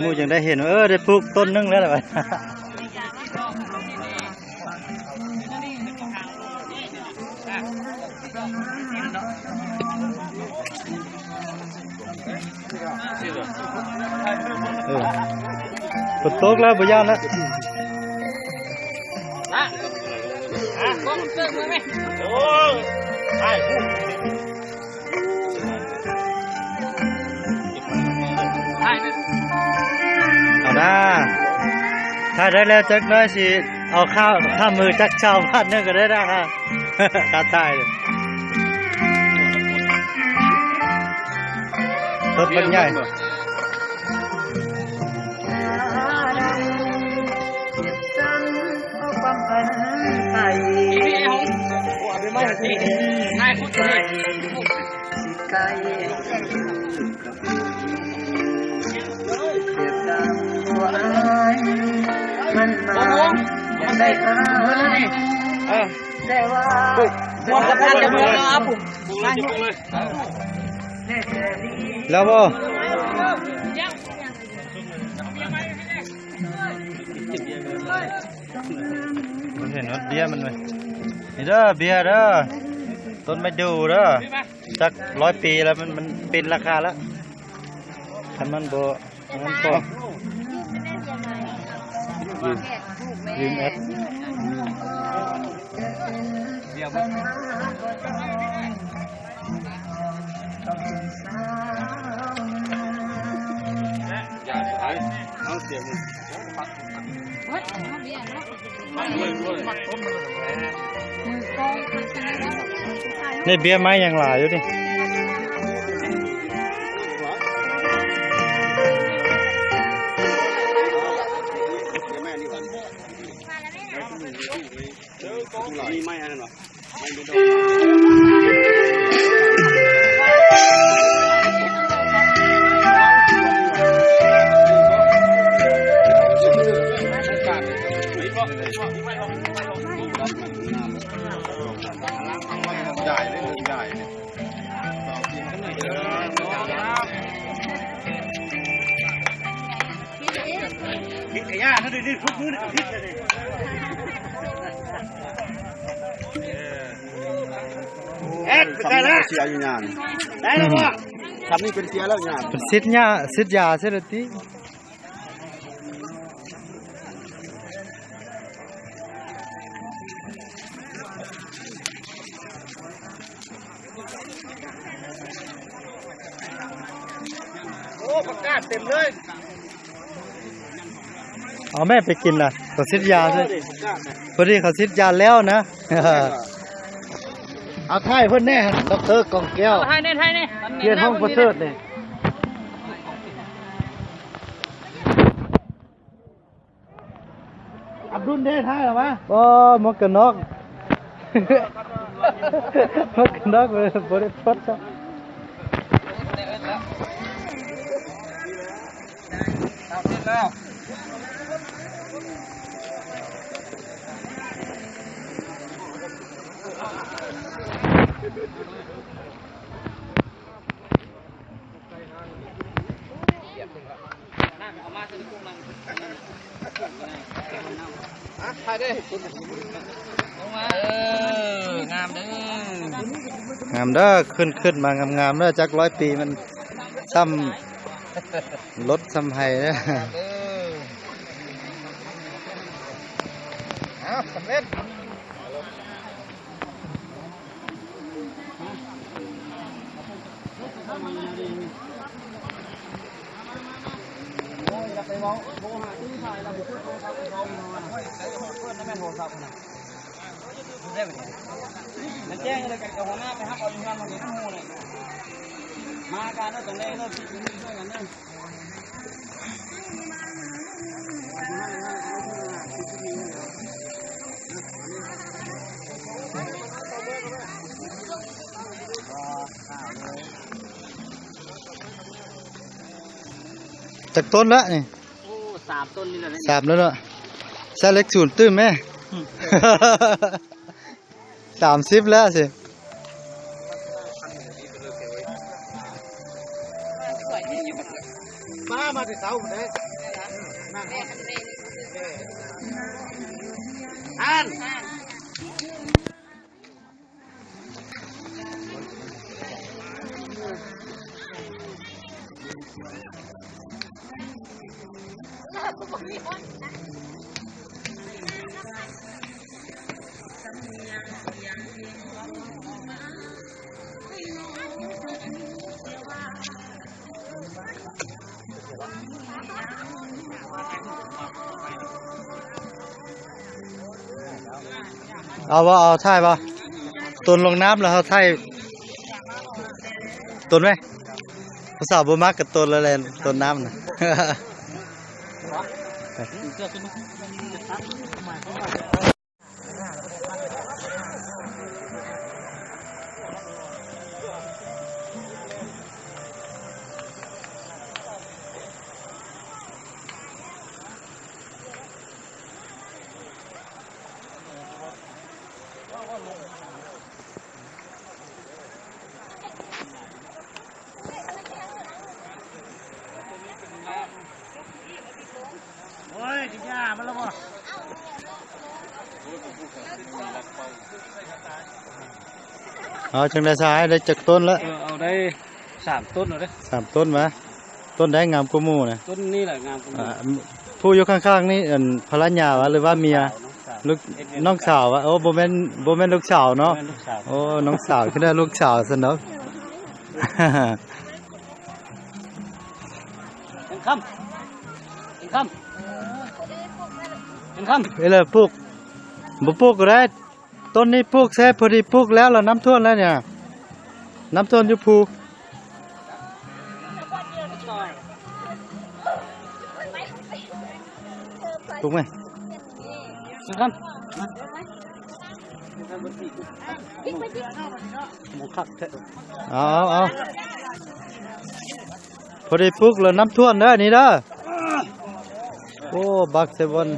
ໝູ່ຈັ່ງໄດ້ເຫັນ ເອີ ໄດ້ປູກຕົ້ນໜຶ່ງແລ້ວລະ ເອີ ຝົນຕົກແລ້ວ ບໍ່ຢ້ານລະ ເອົານາ ຖ້າໄດ້ແລ້ວຈັກໜ້ອຍຊິເອົາຂ້າວ ຂ້າມມືຈັກຊາວພັນໜຶ່ງກໍໄດ້ນະ ຄ່າຖ່າຍ ຕົ້ນບັກໃຫຍ່ ແລ້ວບໍ່? ບໍ່ເຫັນຮອດເບ້ຍມັນເວີຍ ນີ້ເດີ ເບ້ຍເດີ ຕົ້ນໄມ້ດູ່ເດີ ຈັກຮ້ອຍປີແລ້ວ ມັນ ມັນປິ່ນລາຄາແລ້ວ ຄັນມັນບໍ່ ນັ້ນກໍ ລືມ ລືມແອັດ ນີ້ເບ້ຍໄມ້ຍັງຫຼາຍຢູ່ນີ້ ມີໄມ້ອັນນັ້ນບໍ່? ເຮັດກະຍາກເນາະ ເດ ນີ້ທຸກມື້ນີ້ກໍຜິດແລ້ວນີ້ ເຮັດໄປໄດ້ລະ ເສຍຢູ່ຍານີ້ ໄດ້ແລ້ວບໍ່? ທຳນີ້ເປັນເສຍແລ້ວຍາ ເພິ່ນສີດຍາ ສີດຢາໃສ່ແລ້ວຕິ? ໂອ້ ປາກກາດເຕັມເລີຍ ເອົາແມ່ໄປກິນນະ ເຂົາສີດຢາໃສ່ ພໍດີເຂົາສີດຢາແລ້ວນະ ເອົາຖ່າຍເພິ່ນແດ່ ດອກເຕີກອງແກ້ວ ຖ່າຍແດ່ ຖ່າຍແດ່ ຮຽນຫ້ອງປະເສີດນີ້. ອັບດຸນເດ້ ຖ່າຍອອກມາ ບໍ່ ໝວກກັນນັອກ ໝວກກັນນັອກບໍ່ໄດ້ປົດຊະ ເອົາຕິດແລ້ວ. ເອີ ງາມເດີ ງາມເດີ ຂຶ້ນ ຂຶ້ນມາງາມໆເດີ ຈັກຮ້ອຍປີມັນຊ້ຳລົດຊ້ຳໄຮ່ເດີ ເອີ ເອົາ ສຳເລັດ. ຈັກຕົ້ນລະນີ້? ໂອ້ ສາມຕົ້ນນີ້ແຫຼະ ສາມແລ້ວເນາະ ໃສ່ເລກສູນຕື່ມແມ້ ອືມ ສາມສິບແລ້ວຊິ ປ້າ ມາແຕ່ເຊົ້າພຸ້ນເດ້ ນັ້ນ ນັ້ນ. ເອົາບໍ່ ເອົາ ຖ່າຍບໍ່? ຕົນລົງນ້ຳແລ້ວເຮົາຖ່າຍ ຕົນໄວ້. ຜູ້ສາວບໍ່ມັກກໍຕົນແລ້ວແຫຼະ ຕົນນ້ຳນະ. ໂອ້ຍ ຊິຫຍ້າມັນລະບໍ່? ເອົາ ຈັ່ງໃດສະຫາຍ ໄດ້ຈັກຕົ້ນລະ? ເອີ ເອົາໄດ້ສາມຕົ້ນເອົາເດີ້. ສາມຕົ້ນມາ. ຕົ້ນໃດງາມກວ່າໝູ່ນະ? ຕົ້ນນີ້ແຫຼະງາມກວ່າໝູ່. ອ່າ ຜູ້ຢູ່ຂ້າງໆນີ້ ອັນ ພັນລະຍາຫວາ ຫຼືວ່າເມຍ? ນ້ອງສາວ ລູກ ເຮັດວຽກ ນ້ອງສາວຫວາ? ໂອ້ ບໍ່ແມ່ນ ບໍ່ແມ່ນລູກສາວເນາະ? ບໍ່ແມ່ນລູກສາວ. ໂອ້ ນ້ອງສາວ ຄືໄດ້ລູກສາວຊັ້ນເນາະ. ເປັນຄຳ ເປັນຄຳ ເປັນຄຳ. ເອີ ປູກ ບໍ່ປູກກໍໄດ້. ຕົ້ນນີ້ປູກໃສ່ ພໍດີປູກແລ້ວ ແລ້ວນ້ຳຖ້ວມແລ້ວນີ້ ນ້ຳຖ້ວມຢູ່ພູ. ປູກໄໝ? ສຳຄັນ ເອົາ ເອົາ ເອົາ ພໍດີປູກແລ້ວນ້ຳຖ້ວມເດີ ນີ້ເດີ. ໂອ້ ບັກໃສ່ບ່ອນ.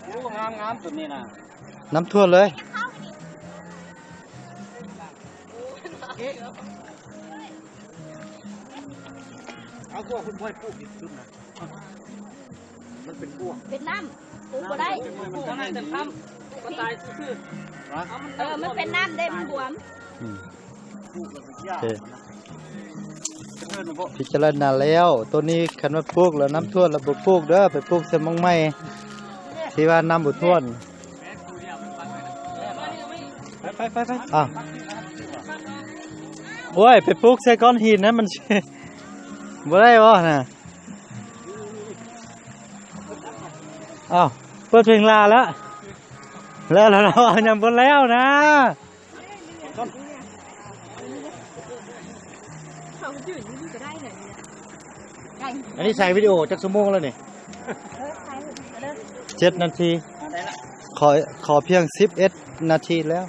ໂອ້ ງາມໆ ຕົ້ນນີ້ນະ ນ້ຳຖ້ວມເລີຍ. ເອົາພວກຄຸນບອຍປູກອີກຈຸດນະ ມັນເປັນພວກ ເປັນນ້ຳ ປູກບໍ່ໄດ້ ຕ້ອງໃຫ້ເປັນຄຳ ມັນຕາຍຊື່ໆ. ເອີ ມັນເປັນນ້ຳເດ້ ມັນບວມ. ອືມ ໂອເຄ ພິຈາລະນາແລ້ວ ຕົ້ນນີ້ຄັນວ່າປູກແລ້ວນ້ຳຖ້ວມແລ້ວບໍ່ປູກເດີ ໄປປູກໃສ່ໝ່ອງໃໝ່ ທີ່ວ່ານ້ຳບໍ່ຖ້ວມ. ໄປໆໆໆ ອ້າວ ໂອ້ຍ ໄປປູກໃສ່ກ້ອນຫີນນະ ມັນ ບໍ່ໄດ້ບໍ່ນະ? ອ້າວ ເປີດເພງລາແລ້ວ ແລ້ວ ແລ້ວ ຍັງບໍ່ແລ້ວນະ. ອັນນີ້ຖ່າຍວິດີໂອຈັກຊົ່ວໂມງແລ້ວນີ້? ເຈັດນາທີ ຂໍ ຂໍພຽງສິບເອັດນາທີແລ້ວ.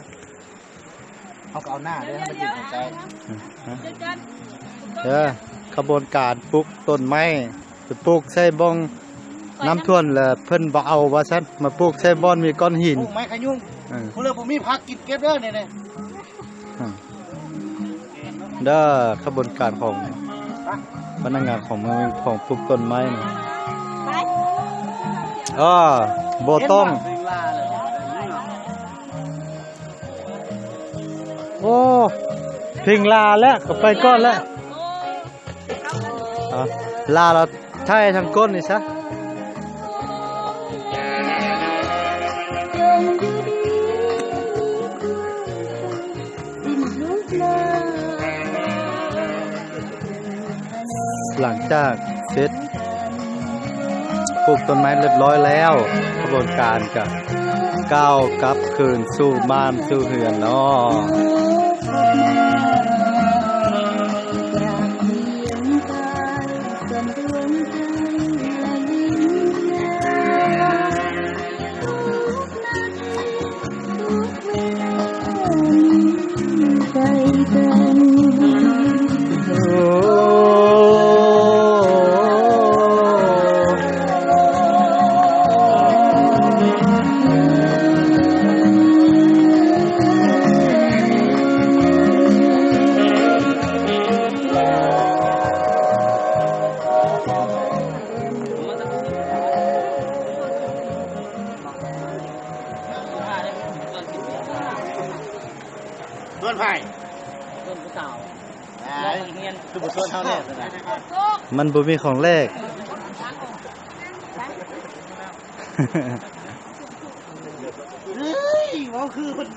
ເຮົາກໍເອົາໜ້າເດ້ ໃຫ້ມັນຢູ່ໃກ້ໆ. ເອີ ຂະບວນການປູກຕົ້ນໄມ້ ໄປປູກໃສ່ບ່ອນນ້ຳຖ້ວມ ແລ້ວເພິ່ນບໍ່ເອົາວ່າຊັ້ນ ມາປູກໃສ່ບ່ອນມີກ້ອນຫີນ ປູກໄມ້ຂະຍຸງ. ເອີ ຜູ້ເລີບໍ່ມີຜັກກິນເກັບເດີນີ້ ອືມ ເດີ ຂະບວນການຂອງພະນັກງານຂອງເມືອງວຽງທອງ ປູກຕົ້ນໄມ້ນີ້. ເອີ ບໍ່ຕ້ອງ ໂອ້ ເພງລາແລ້ວ ກໍໄປກ່ອນແລ້ວ. ເອົາ ລາລະ ຖ່າຍທາງກົ້ນນີ້ຊະ. ຫຼັງຈາກເສັດປູກຕົ້ນໄມ້ຮຽບຮ້ອຍແລ້ວ ຂະບວນການກະກ້າວກັບຄືນສູ່ບ້ານສູ່ເຮືອນເນາະ. ໂອ້ ໄປ ເອີ້ນຜູ້ສາວ ໄປ ນ້ອງນັກຮຽນ ຄືບໍ່ຊວນເຮົາແດ່ຊັ້ນນະ ມັນບໍ່ມີຂອງແລກ. ເຮີ້ຍ ເວົ້າຄືເພິ່ນ